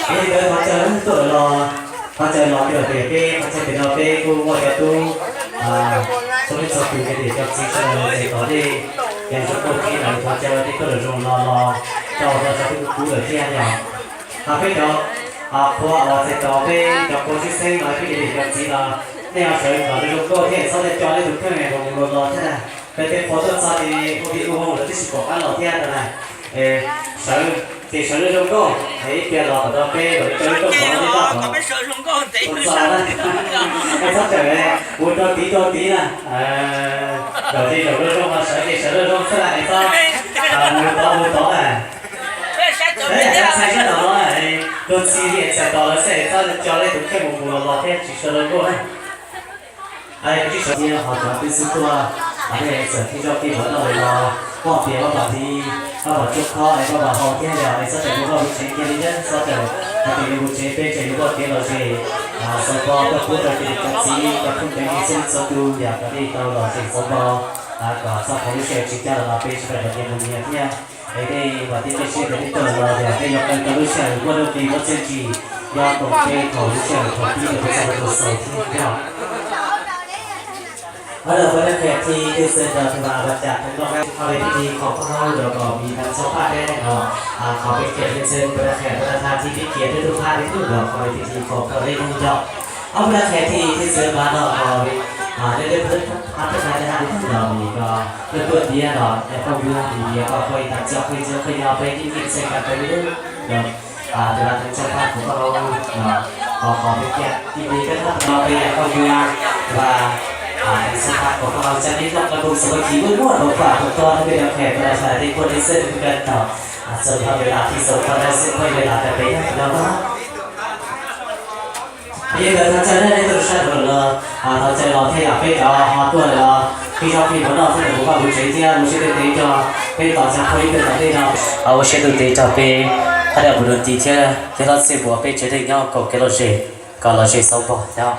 Peb thov caw tuaj los, thov caw los tias peb, thov caw pem no peb kuj muaj cov tub txhua leej txhua tus, cov niam cov txiv sawv daws txais tos dej, yog zoo nkauj thiab lawm thov caw tej koj lawm zoo los los rau cov tub kub lawm thiab yog. Hos peb cov qhua uas txais tos peb cov qhua sib xeeb los peb cov niam cov txiv los nej ho sawv kom zoo nkauj thiab txhob caij co nej tus kheej mus mus los los thiab na. Peb tej qhua tuaj txog ces ua vim ua voog lawv twb tsis pom qab los thiab ntag na. Sawv ces sawv zoo zoo nkauj es ib pliag los kom tau peb kom peb cov ib rooj mov no nej txhob kom tuaj txog na. Es txhob caum mus rau tid rau tid na. Zaum ces zaum zoo zoo, sawv ces sawv zoo zoo xwb na es txhob mus tod mus tod na. Peb txhais sab tom no, luag txhais tos lawv xwb es txhob co leej tus kheej mus mus los los thiab tsis sawv zoo nkauj na. Hais peb sib sawv thiab ho cov peb xub tuaj, nej txawm tib zoj pib nrov noj los, poj piam poj pam li, poj pam tsuab khob es poj pam haus thiab yog es txhob caum mus vaj mus tsev kiag li thiab, txhob caum hais tias yuav mus tsev peb tseem yuav muaj kev lom zem, xaus pov tuaj pub rau cov niam cov txiv cov phooj cov ywg txhua leej txhua tus yog kom nej tau lom zem xaus pov, kom txhob kho lub sij hawm tsis ncaj los no peb sawv daws nyias mus nyias thiab. Es nej vam thiab cia siab tias nej tuaj los yog nej yuav qee rau lub sij hawm muaj nuj nqis muaj txiaj ntsig, nyob koom peb thaum lub sij hawm thaum pib rau peb txoj hlua txoj xaus thiab yog. Qhov no peb rab qhias thib thib xwb rau thaj vas vas cas theej noj qab qhov li thib thib khoom phob haub rau kom viv tas txhob phaj deb no, qhov peb khiav thib xwb peb rab qhias peb rab thab thib peb khiav thib tub phaj thib thwb rau qhov li thib thib khoom rau li thib yog. Ob peb rab qhias thib thib xwb mas no qhov li nej lub phab thib thab thib thwb rau li ko lub tuaj tiav no es phooj ywg li ko phooj ywg tas txog qhib txog qhib no peb thib thib xwb kas peb li rau tus vas theej txoj phaj khoom phob haub no, qhov qhov peb khiav thib thib peb thab no peb yog phooj ywg vas theej txoj phaj khoom phob haub tsa li no qhov phooj xwm phooj ywg muaj muaj rau pam rau tog peb rab qhias peb rab thab thib phooj ywg xwb peb tau txog qhov li thib xwb phooj ywg xwb phooj ywg tas peb yog no. Yog li ntawd thov caw nej tuaj rau sab nraud los, thov caw los thiab yog peb cov ho tuaj los, peb zov peb mus noj thiab mus vaj mus tsev thiab ua siab ntev ntev rau peb tos txog phooj ywg tuaj tom ntej no. Ua siab ntev ntev rau peb thaj dam mus dua ti thiab thiab los txij mus peb tsev neeg nyob koom kev lom zem, kom lom zem xaus pov thiab.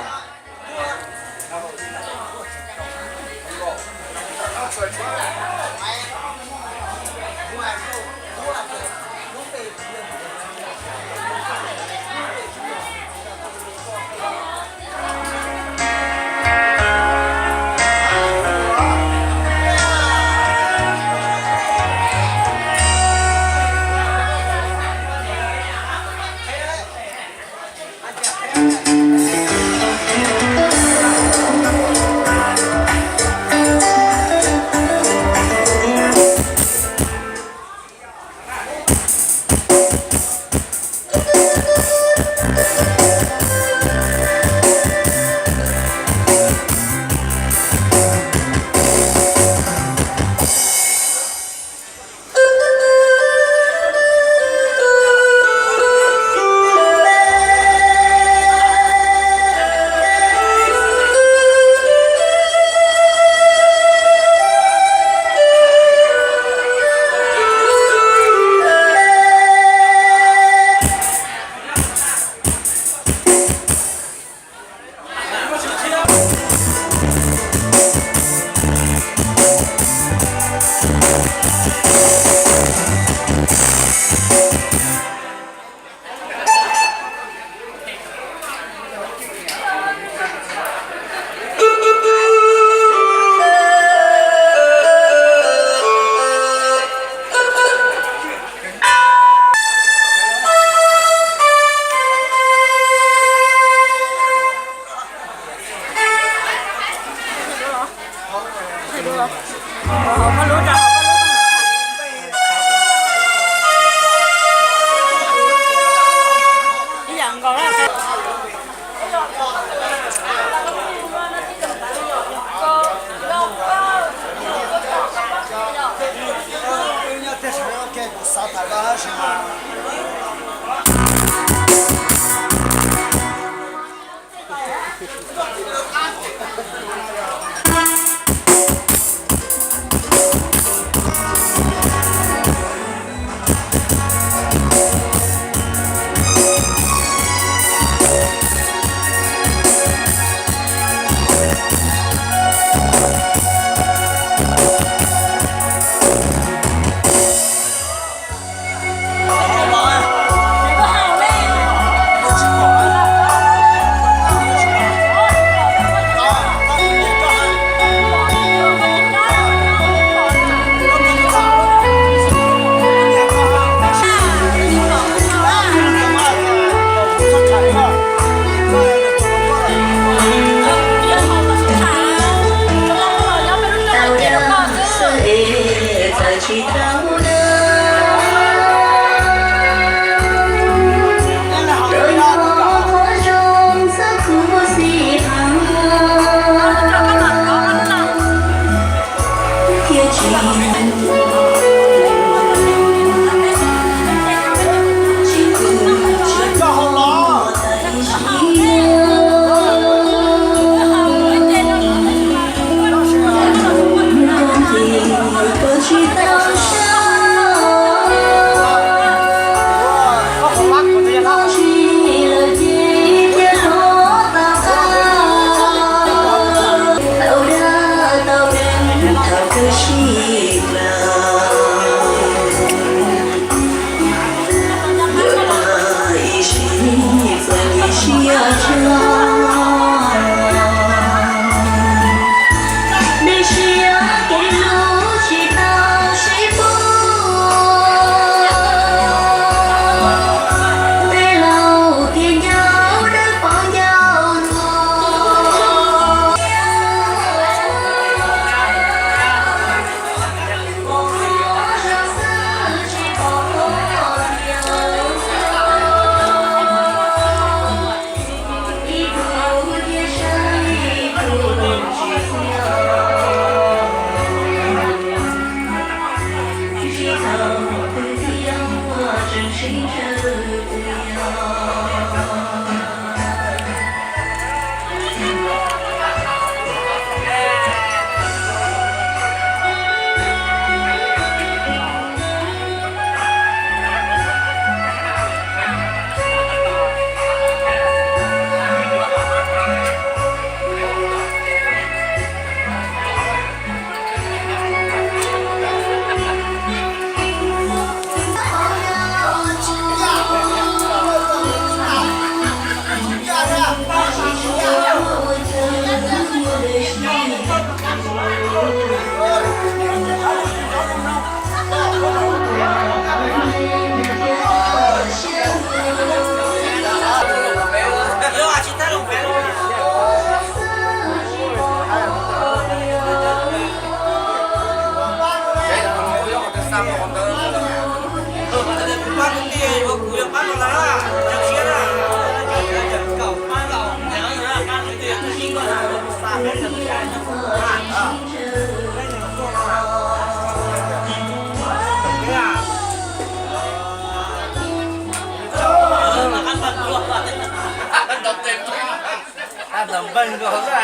Ntawm npawg nkaus xwb.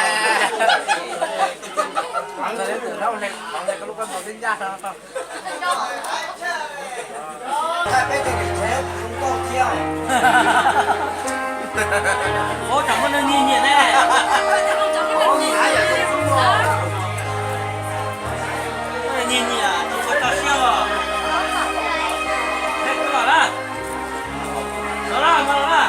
Ntawm ntawm lub koj ntawd twb ncaj. Ua tsam muaj neeg nyiam nyiam ne. Nyiam nyiam, tsis txhob tso siab os. Los na, los na.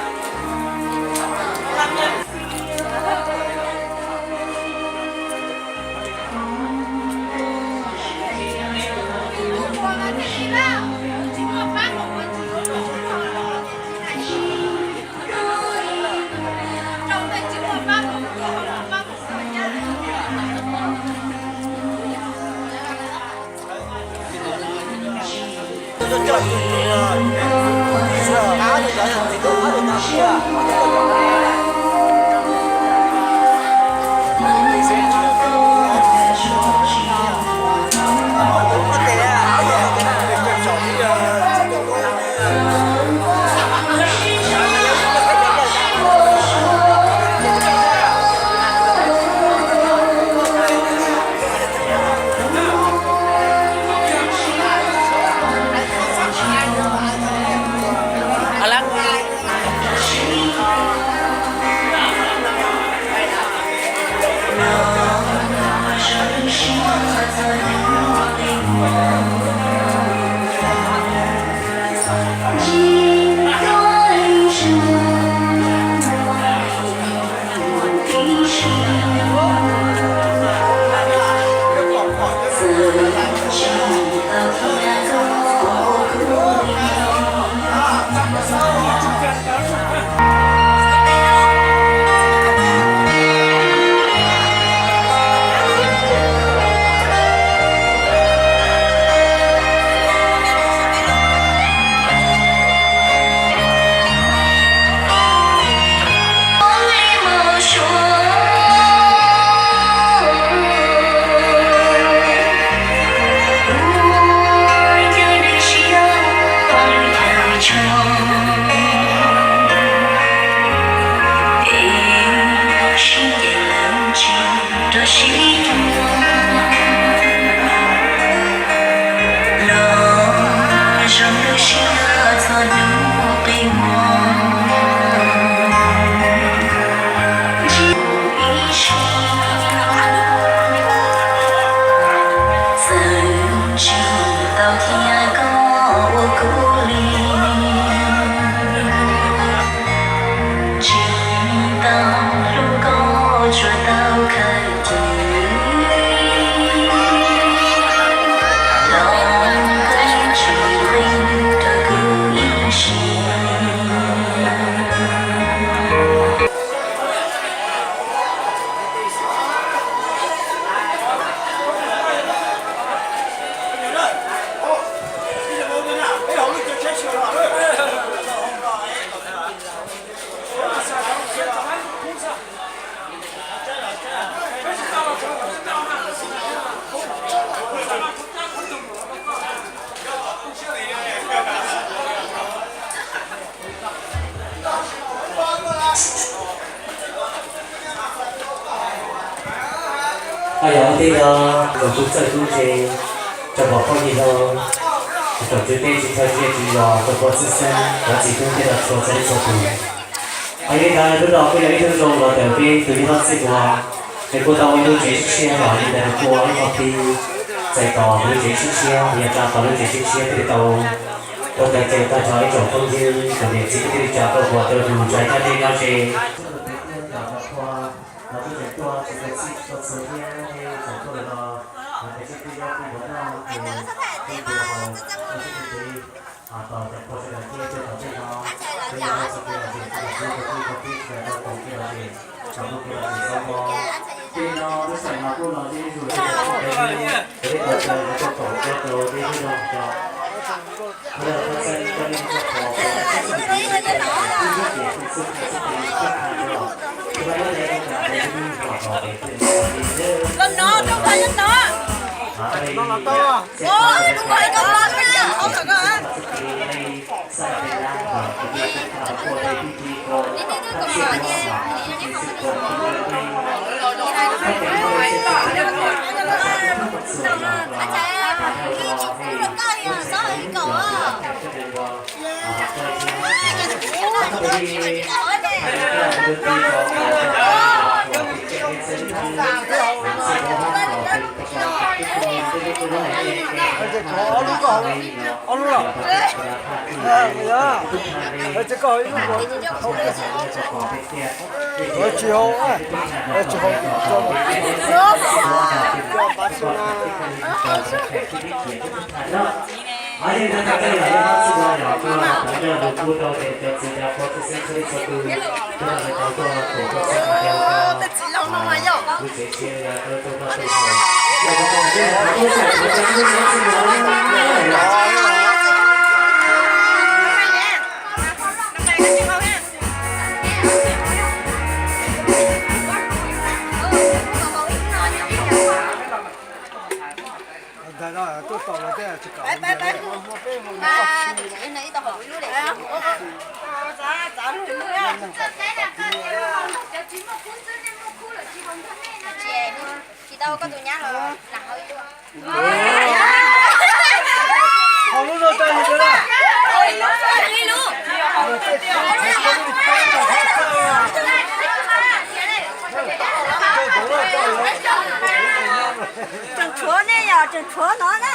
Tej no tsoom tub txawj tub ntse, tsoom pom phooj ywg hlob, tsoom tub teb tsis thawj siab tsis zos, tsoom pov txwj xeeb, cov txiv tub thiab txhua txhua tus. Hais li ntawd, hnub no kuj yog ib hnub zoo los ntawm peb tus yawg hlob Txij Muas, nws kuj tau ua ib lub tsev sib tshiab los yog ntawm nws kuj ua ib qho pib txais tos lub tsev sib tshiab, yog tsa tos lub tsev sib tshiab thiaj li tau ua tes cai tag nrho ib tsoom phooj ywg, tsoom niam txiv kwv tij neej tsa, tau pom tau hnov txhua txhua tej no ces Tsis tau koj tus nyab los lam hau ib lub. Tseem tshuav nej yog tseem tshuav no na.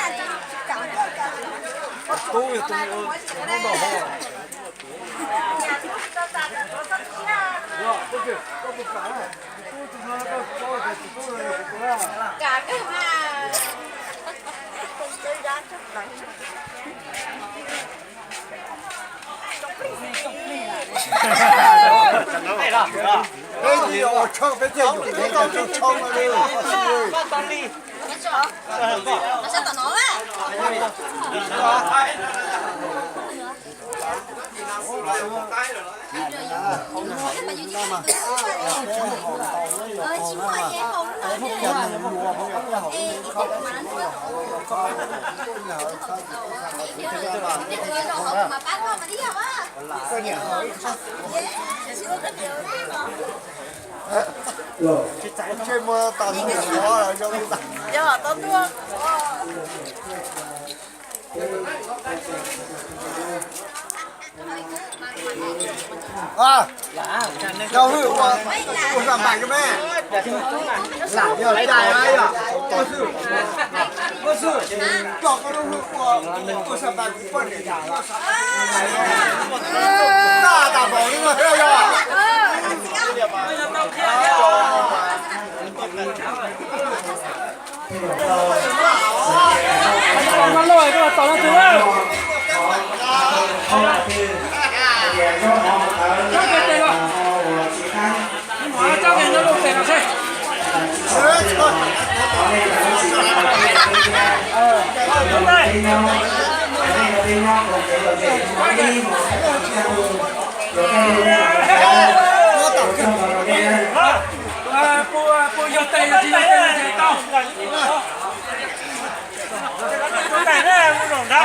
Rau hwj ua, ua sa npais rau me. Lam yog cai yog, ua xwb, ua xwb, coj koj lub hwj ua, ua sa npais kuv poj niam yam. Noj tas npaum li no thiab yog.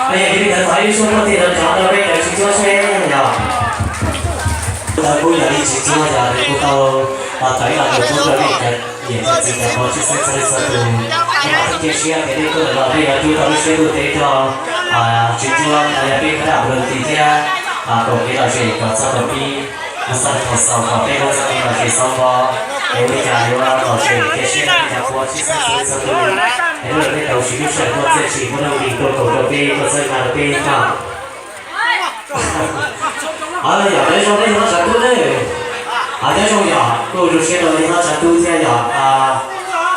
Peb txhais ib suab tuaj tim no cov rau peb cov tsis cuab seb yog. Kuv tau kuj yog ib tsis cuab yog kuv tau tawm ib los tus cuab rau peb cov Niam txiv txhua tus, peb mam li cia siab tias nej tuaj lawm los nej yuav rub tau lub siab ntuj teb rau tsis ntsuab los yog peb khab dam mus rau ti thiab koom kev lom zem kom txog rau pib, kom txog rau thaum xaus kom peb muaj txoj kev lom zem xaus npo. Es ua li cas yuav lom zem cia siab rau peb cov phuam tshwj xeeb txhua tus, es lub lawm nej tau siv lub sij hawm tuaj txiaj tsim muaj nuj nqis tuaj koom rau peb tuaj txhawb nqa rau peb no. Yog nyob zoo nej yog Hlob Tshav Tub ne, nyob zoo yog kuj zoo siab rau yog Hlob Tshav Tub thiab yog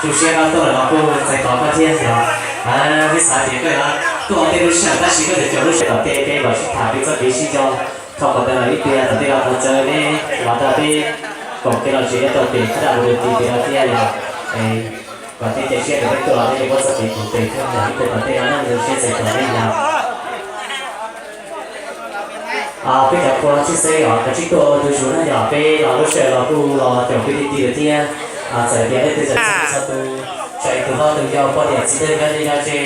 zoo siab koj tuaj lawm los kuj txais tos koj thiab yog, peb xav tias koj yuav tuaj ua ntej lub sij hawm tab sis koj tseem caum lub sij hawm tom tej peb mam sib tham peb txoj kev sib nco. Thaum qhov ntawd lawm ib pliag tom ntej los thov caw nej los nrog peb koom kev lom zem nyob rau pem khab dam mus rau ti pem no thiab yog, kom peb cia siab tias peb tuaj los peb yuav muab txoj kev koom tes thiab yog ib pliag tom ntej no nej zoo siab txais tos nej yog. Peb cov phuam tshwj xeeb yog kav tsij tuaj ua ntu zus na yog peb los lub sij hawm los kuj los caum peb ti ti lawm thiab. Txawm tias leej twg txawm txhua tus, txawm tus hlob tus yau poj niam txiv neej nyob ze nyob ze,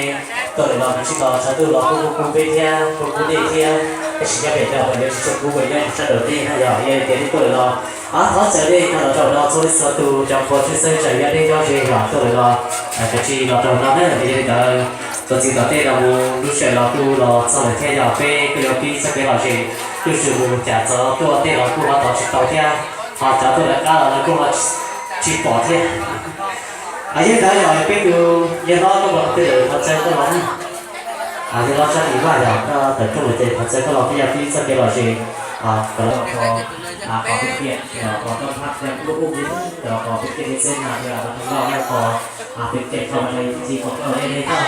tuaj lawm los kav tsij los Tshav Tub los kuj kuj pub peb thiab kuj pub nej thiab, tab sis nyob pem no pom yuav tsis tshua pub pem nyob sab nraum nej na yog yog tias nej tuaj lawm los thov caw nej nrog los rau no txhua leej txhua tus cov phuam tshwj xeeb txawm yog nej nyob ze yog tuaj lawm los kav tsij los rau no na. Yog li ntawd tuaj txiv tom tej no mus lub sij hawm los kuj los txog lawm thiab yog peb kuj yuav pib txoj kev lom zem zuj zus mus cas txawm tuaj tej los kuj ho tos tsis tau thiab, ho cov tuaj lawv qab los lawv kuj ho tsis pom thiab. Yog li ntawd yog peb tus yawg hlob koj mus qhov twg lawm thov caw koj los na. Yawg hlob Tsab Lis Vaj yog koj tawm rooj lawm ces thov caw koj los peb yuav pib txoj kev lom zem kom los qhov peb tiam yog qhov koj phaj yog kuj ub ub yog qhov peb tiam peb txeb na yog qhov no yog qhov peb tiam kho mas yog ib txij qhov koj ua dej dej koj.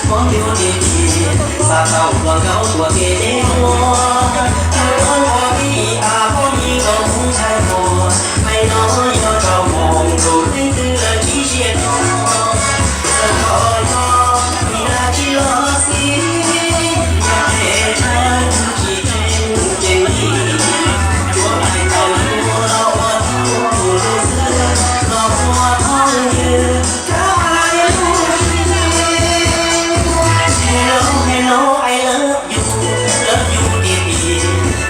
Phooj ywg tiag tiag, xav tau hluas nkauj tuaj kev deb tuaj, yug rov npog vij a phooj ywg nkauj hmoob ntxhais hluas, hais no yog rau hmoob tus leej twg lawv tsis siab tuaj, txawm kho yog tus dab tsi los xij, yog peb txhawb tus tsis tseem ceeb li, tsuas hais tau yus los ua tus tus xwb, los ua phooj ywg. Hello, hello, I love you, love you tiag tiag,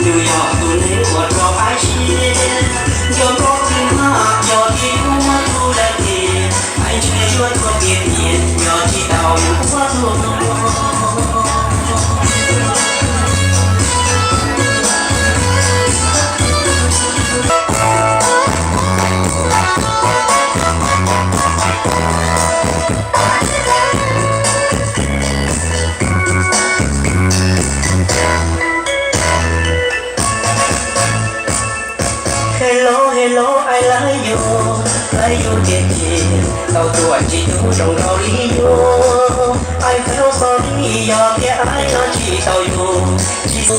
yus yog tus neeg uas rau qab siab, yog koj twb mag yog tias yus muaj tus hlub tiag, hais ntshe yuav tuag tiag tiag yog tsis tau yus ua tus hlub. Hello, hello, I love you, love you tiag tiag, tau tuaj ntsib tus zoo nraug li yus. I feel sorry, yog tias I yuav tsis tau yus, tsis xu,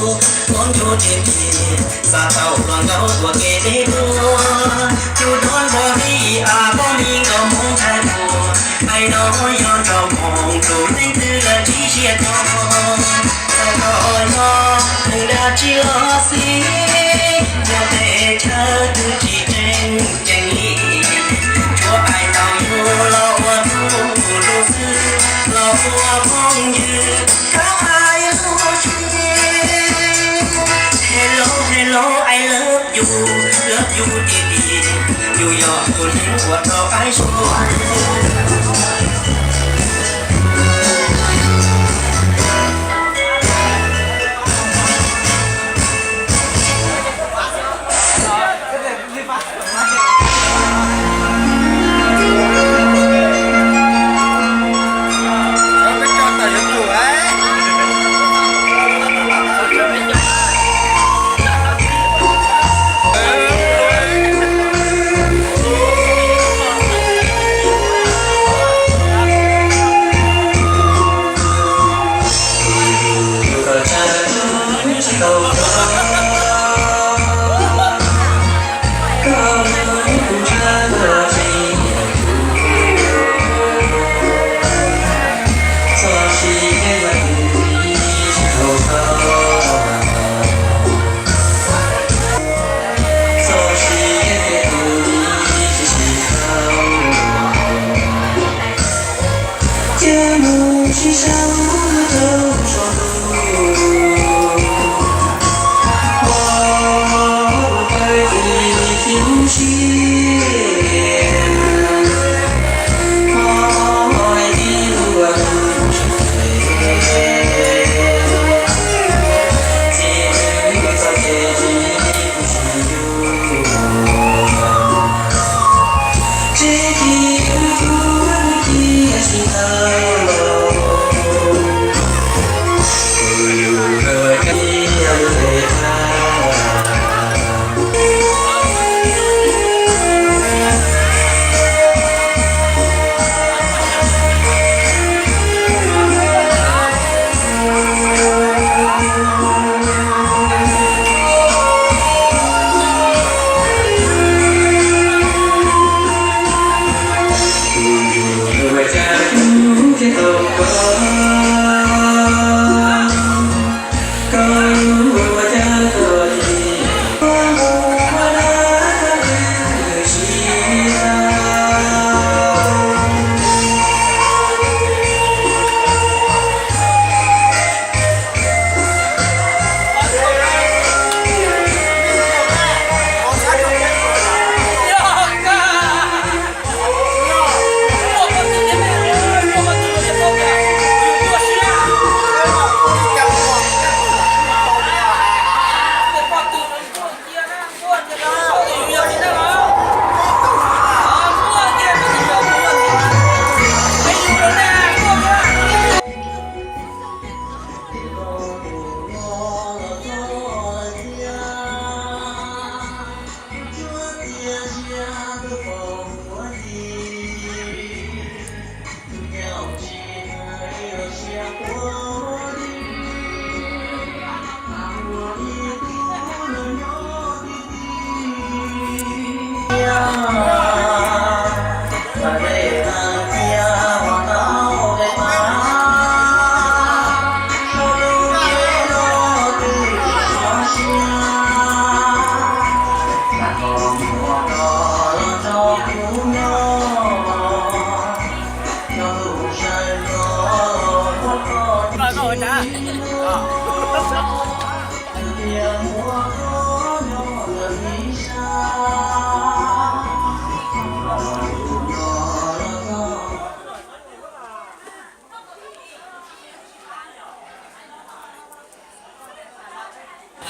hlub yus tiag tiag, xav tau hluas nkauj tuaj kev deb tuaj, yus rov npog vij a phooj ywg nkauj hmoob ntxhais hluas, hais no yog rau hmoob tus leej twg lawv tsis siab tuaj, txawm kho yog tus dab tsi los xij, yog peb txhawb tus tsis tseem ceeb li, tsuas hais tau yus los ua tus hlub xwb, los ua phooj ywg. Hello, hello, I love you, love you tiag tiag, yus yog tus neeg uas rau qab siab.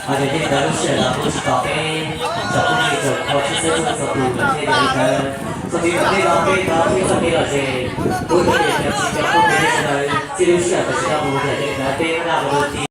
Hais tias tej ntawd lub sij hawm los kuj tsis tau peb tsoom phooj ywg tsoom kho tshwj xeeb txhua tus lawm thiab. Yog li ntawd, txog li ntawd peb los peb tau peb txoj kev lom zem, kuv thiaj li cov txiv cov phooj ywg sawv daws txij lub sij hawm tam sim no mus yog li ntawd peb noj ua luaj ti.